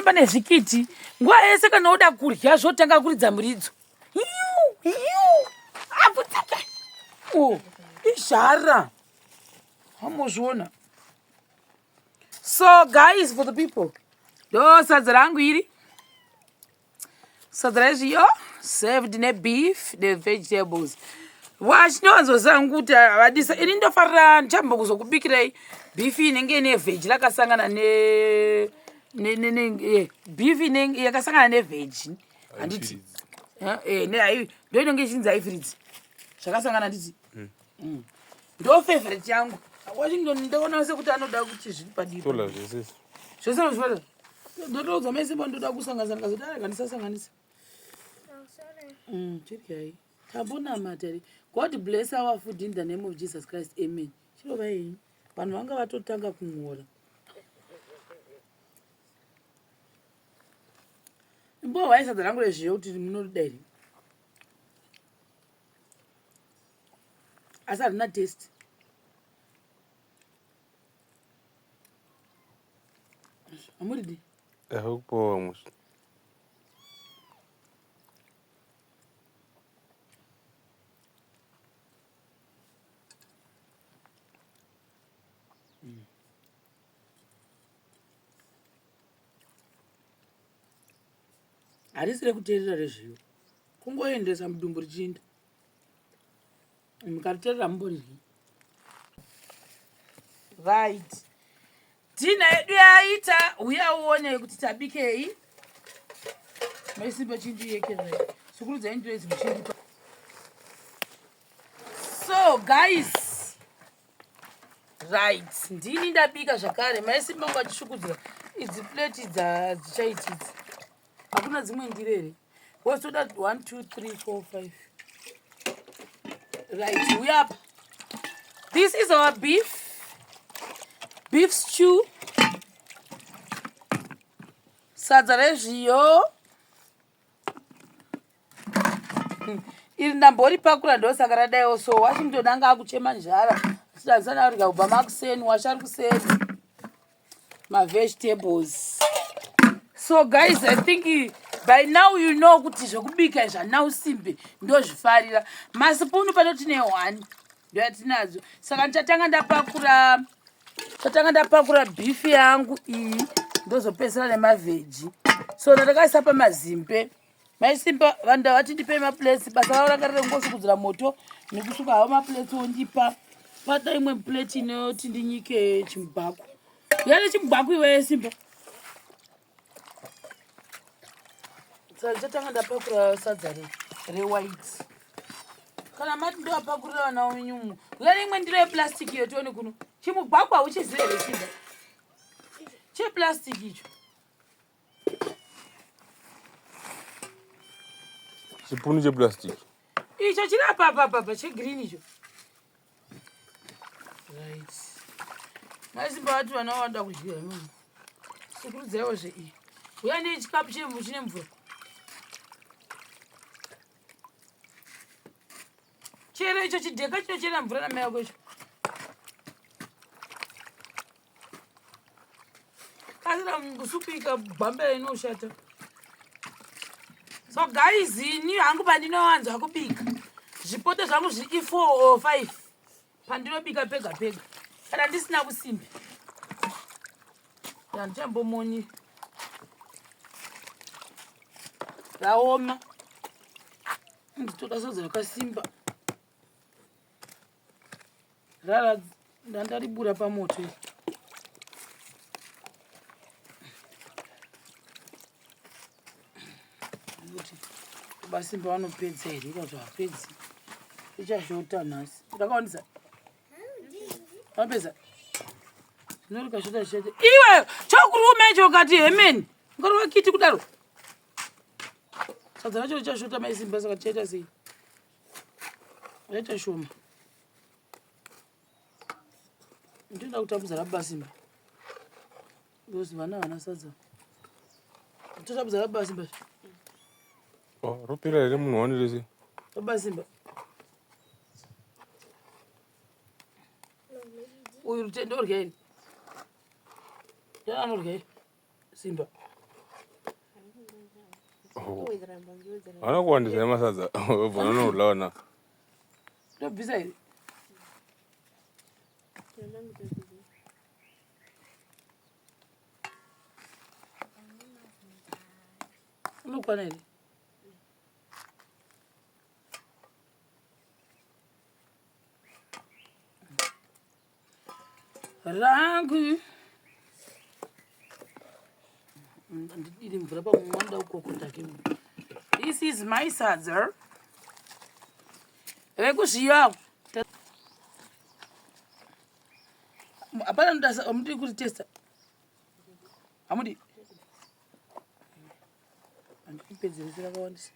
Pano pane zvikiti. Nguva yese kana woda kudya zvotanga kuridza muridzo. Aputsaka. Oh, izhara. Hamuzviona. So guys for the people. Ndo sadza rangu iri. Sadza rezviyo served nebeef nevegetables. Wachinowanzoziva hangu kuti havadisa ini ndofarira ndichamba kuzokubikirai beef inenge ine veg rakasangana ne ne beef inenge yakasangana neveg handiti eh, ndo inenge ichinzi haifiridzi zvakasangana handiti mm. mm. ndo favorite yangu washington ndoona sekuti anoda kuti zviri padivi zvese zvese ndotoudza mai simba ndoda kusanganisa ndikazoti arega ndisasanganisa mm, chiryai tambonamata here god bless our food in the name of jesus christ amen chirova henyu vanhu vanga vatotanga kumhora imbohwai sadza rangu rezviyo kuti munorida here asi harina test Amuridi? Akupowa musi. Harisi rekuteerera rezviyo. Kungoendesa mudumbu richiinda. Mukariteerera mumboridyi. Right. Dhina yedu yaita, uya uone kuti tabikei. Maisimba chindiyekerera. Sukurudzai ndiro idzi muchindipa. So guys, right, ndini ndabika zvakare. Maisimba vangu vachishukudzira idzi plate dzichaiti idzi. Hakuna dzimwe ndiro here? Wozoda 1 2 3 4 5. Right, we up. This is our beef. Beef stew. Sadza rezviyo. Iri ndamboripakura ndosaka radaiwo so Washington anga akuchema nzara. Asina arya kubva makuseni washari kuseni. Mavegetables. So guys, I think by now you know kuti zvekubika izvi handina usimbe ndozvifarira. Masipunu pano tine one ndoyatinadzo. Saka ndichatanga ndapakura chatanga ndapakura beef yangu iyi ndozopesera nemavheji. So ndakaisa pamazimbe. Maisimba vanhu ndavati ndipei maplates basa ravo ranga riri kungosukudzira moto nekusuka havo maplates wondipa pata imwe plate inoti ndinyike chimubhaku yane chimubhaku iwe simba saka ndichatanga ndapakura sadza rewhite kana mati ndoapakurira vana wenyu uya neimwe ndiro yeplastic iyo tione kuno chimubhaku hauchizive here simba cheplastic icho Chipunu cheplastic. Icho chiri apa apa apa chegreen icho. Right. Maisimba vati vana vanoda kudya mama. Sukurudzaiwo zve iyi. Uya nechikapu chine mvura. Chero icho chidheka chinochera mvura namai vako icho. Kasira supu ikagwambira inoshata. So guys, ini hangu pandinowanza kubika zvipoto zvangu zviri 4 or 5 pandinobika pega pega kana ndisina kusimbi handichambomoni raoma nditoda sadza rakasimba rara ndandaribura pamoto iri kuti basimba vanopedza here kana kuti havapedzi ichashota nhasi ndakawandisa vapedza zvinorikashota chete iwe chokurume icho ukati hemeni ungarova kiti kudaro sadza racho richashota maisimba saka tichaita sei raita shoma ndinoda kutambudza rabasimba because vana havana sadza totambudza rabasimba oh, ropera here munhu wani rese rabasimba uyu rutendo orya iri anorya iri simba. Oh. Vana kuwandisa nemasadza wobva unonodla vana. Ndobvisa here? Unokwana here? Rangu ndidire mvura pamwe ndoda kukokota ke. This is my sadza vekuzviya. Hapana ndoda amudi kuti testa. Amudi. Andipedzerese rakawandisa.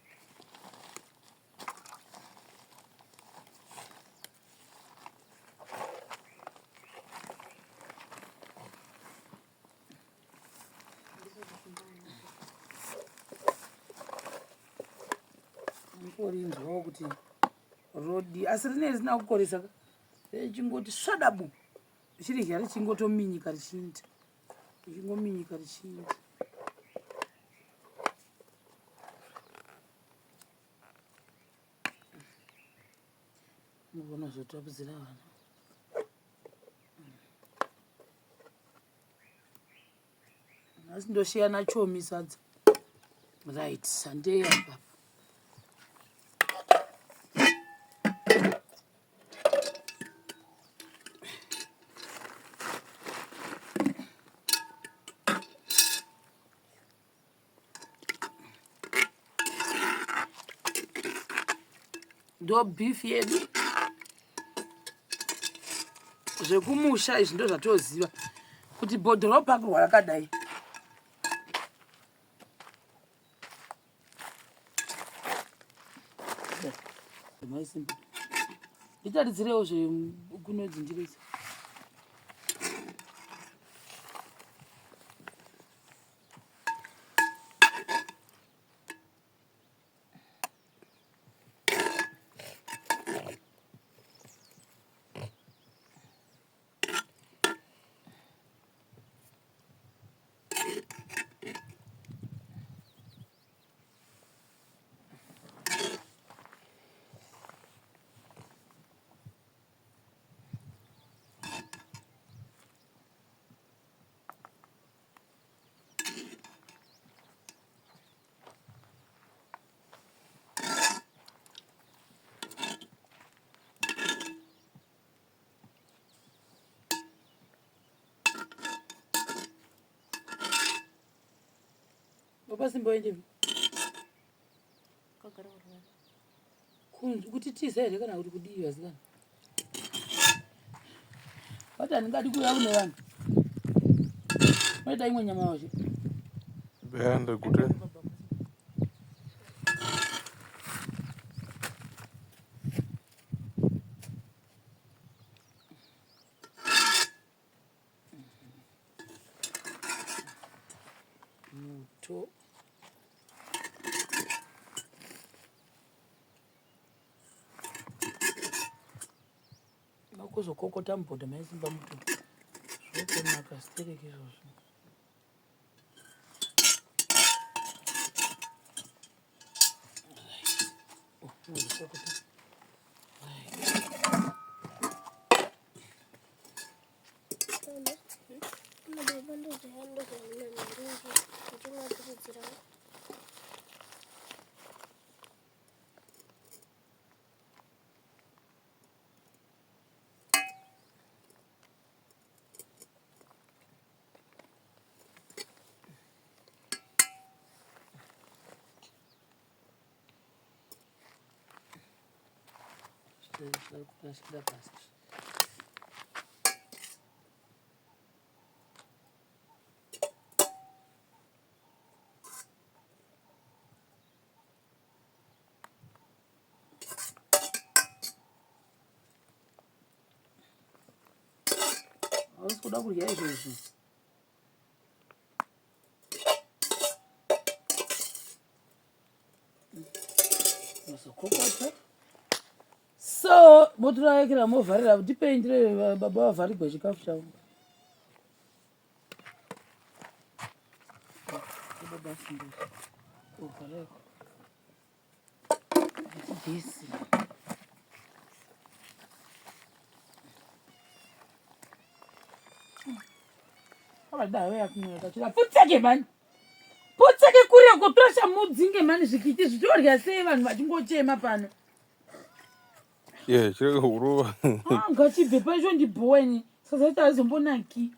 Ndikorinzwawo kuti rodi asi rine risina kukoresa ka richingoti svadabu richiridya richingotominyika richiita richingominyika richiita. Unogona kuzotapudzira vana. Nhasi ndoshiya nachomi sadza. Right, sandei apa. Ndo beef yedu zvekumusha izvi ndo zvatoziva kuti bhodhoro ropakurwa rakadai. Nditaridzirewo zvekunodzi ndiro idzi. Baba Simba waendepi? Kunzi kuti tiza here kana kuti kudii vasikana? Vati handingadi kuuya kune vanhu. Maita imwe nyama yacho. Beya ndikute. Muto. Makuzokokota mubhodha maisimba muto. Zvotonaka stereki izvozvo. Right. Oh, unozokokota. Right. Hausi kuda kudya izvozvi. Mazokokota. So, motoraekera movharira ndipei ndire baba vavharigwa chikafu chavo. Baba Simba. This. Putseke mani, putseke kure kutora mudzinge mani, zvikiti zvitorya sei vanhu vachingochema pano? Ye, chirege kurova. Ah, ngachibve pacho, ndibhoweni, saka azombonaki.